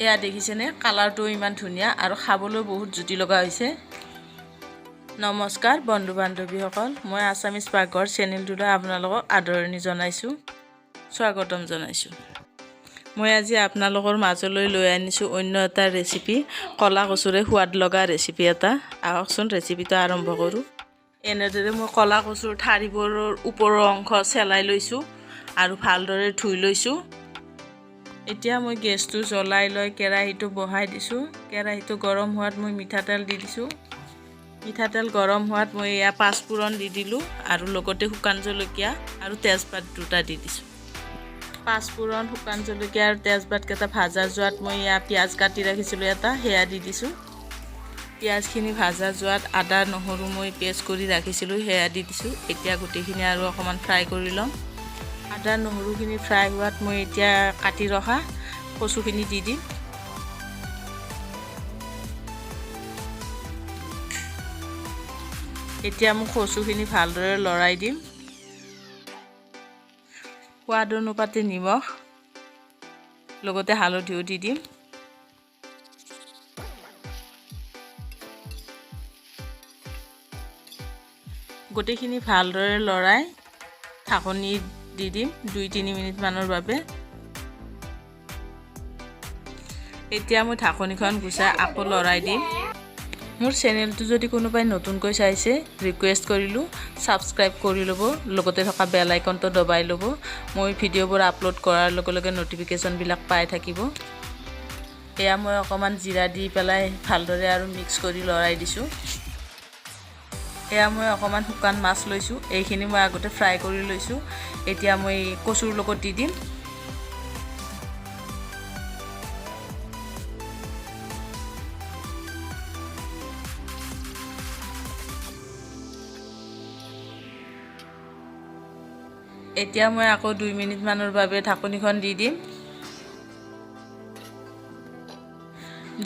এয়া দেখিছেনে, কালাৰটো ইমান ধুনীয়া আৰু খাবলৈ বহুত জুতি লগা হৈছে। নমস্কাৰ বন্ধু বান্ধৱীসকল, মই আছামিজ পাকঘৰ চেনেলটোলৈ আপোনালোকক আদৰণি জনাইছোঁ, স্বাগতম জনাইছোঁ। মই আজি আপোনালোকৰ মাজলৈ লৈ আনিছোঁ অন্য এটা ৰেচিপি, ক'লা কচুৰে সোৱাদ লগা ৰেচিপি এটা। আহকচোন, ৰেচিপিটো আৰম্ভ কৰোঁ। এনেদৰে মই ক'লা কচুৰ ঠাৰিবোৰৰ ওপৰৰ অংশ চেলাই লৈছোঁ আৰু ভালদৰে ধুই লৈছোঁ। এতিয়া মই গেছটো জ্বলাই লৈ কেৰাহীটো বহাই দিছোঁ। কেৰাহীটো গৰম হোৱাত মই মিঠাতেল দি দিছোঁ। মিঠাতেল গৰম হোৱাত মই এয়া পাঁচফোৰণ দি দিলোঁ আৰু লগতে শুকান জলকীয়া আৰু তেজপাত দুটা দি দিছোঁ। পাঁচফোৰণ, শুকান জলকীয়া আৰু তেজপাতকেইটা ভাজা যোৱাত মই এয়া পিঁয়াজ কাটি ৰাখিছিলোঁ এটা, সেয়া দি দিছোঁ। পিঁয়াজখিনি ভাজা যোৱাত আদা নহৰু মই পেষ্ট কৰি ৰাখিছিলোঁ, সেয়া দি দিছোঁ। এতিয়া গোটেইখিনি আৰু অকণমান ফ্ৰাই কৰি ল'ম। আদা নহৰুখিনি ফ্ৰাই হোৱাত মই এতিয়া কাটি ৰখা কচুখিনি দি দিম। এতিয়া মই কচুখিনি ভালদৰে লৰাই দিম। সোৱাদ অনুপাতে নিমখ, লগতে হালধিও দি দিম। গোটেইখিনি ভালদৰে লৰাই ঢাকনি দি দিম 2-3 মিনিটমানৰ বাবে। এতিয়া মই ঢাকনিখন গুচাই আকৌ লৰাই দিম। মোৰ চেনেলটো যদি কোনোবাই নতুনকৈ চাইছে, ৰিকুৱেষ্ট কৰিলোঁ, ছাবস্ক্ৰাইব কৰি ল'ব, লগতে থকা বেল আইকনটো দবাই ল'ব। মই ভিডিঅ'বোৰ আপলোড কৰাৰ লগে লগে ন'টিফিকেশ্যনবিলাক পাই থাকিব। এয়া মই অকণমান জিৰা দি পেলাই ভালদৰে আৰু মিক্স কৰি লৰাই দিছোঁ। এয়া মই অকণমান শুকান মাছ লৈছোঁ। এইখিনি মই আগতে ফ্ৰাই কৰি লৈছোঁ। এতিয়া মই কচুৰ লগত দি দিম। এতিয়া মই আকৌ 2 মিনিটমানৰ বাবে ঢাকনিখন দি দিম।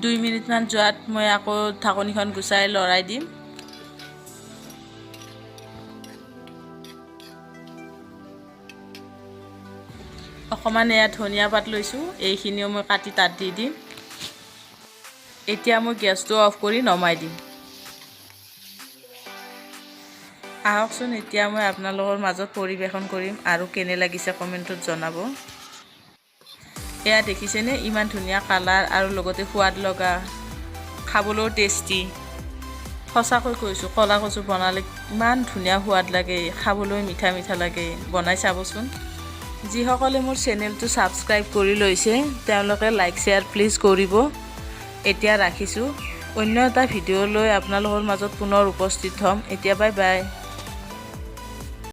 2 মিনিটমান যোৱাত মই আকৌ ঢাকনিখন গুচাই লৰাই দিম। অকণমান এয়া ধনিয়া পাত লৈছোঁ, এইখিনিও মই কাটি তাত দি দিম। এতিয়া মই গেছটো অফ কৰি নমাই দিম। আহকচোন, এতিয়া মই আপোনালোকৰ মাজত পৰিৱেশন কৰিম আৰু কেনে লাগিছে কমেণ্টত জনাব। এয়া দেখিছেনে, ইমান ধুনীয়া কালাৰ আৰু লগতে সোৱাদ লগা, খাবলৈও টেষ্টি। সঁচাকৈ কৈছোঁ, ক'লা কচু বনালে ইমান ধুনীয়া সোৱাদ লাগে, খাবলৈ মিঠা মিঠা লাগে। বনাই চাবচোন। যিসকলে মোৰ চেনেলটো ছাবস্ক্ৰাইব কৰি লৈছে, তেওঁলোকে লাইক, শ্বেয়াৰ প্লিজ কৰিব। এতিয়া ৰাখিছোঁ। অন্য এটা ভিডিঅ' লৈ আপোনালোকৰ মাজত পুনৰ উপস্থিত হ'ম। এতিয়া বাই বাই।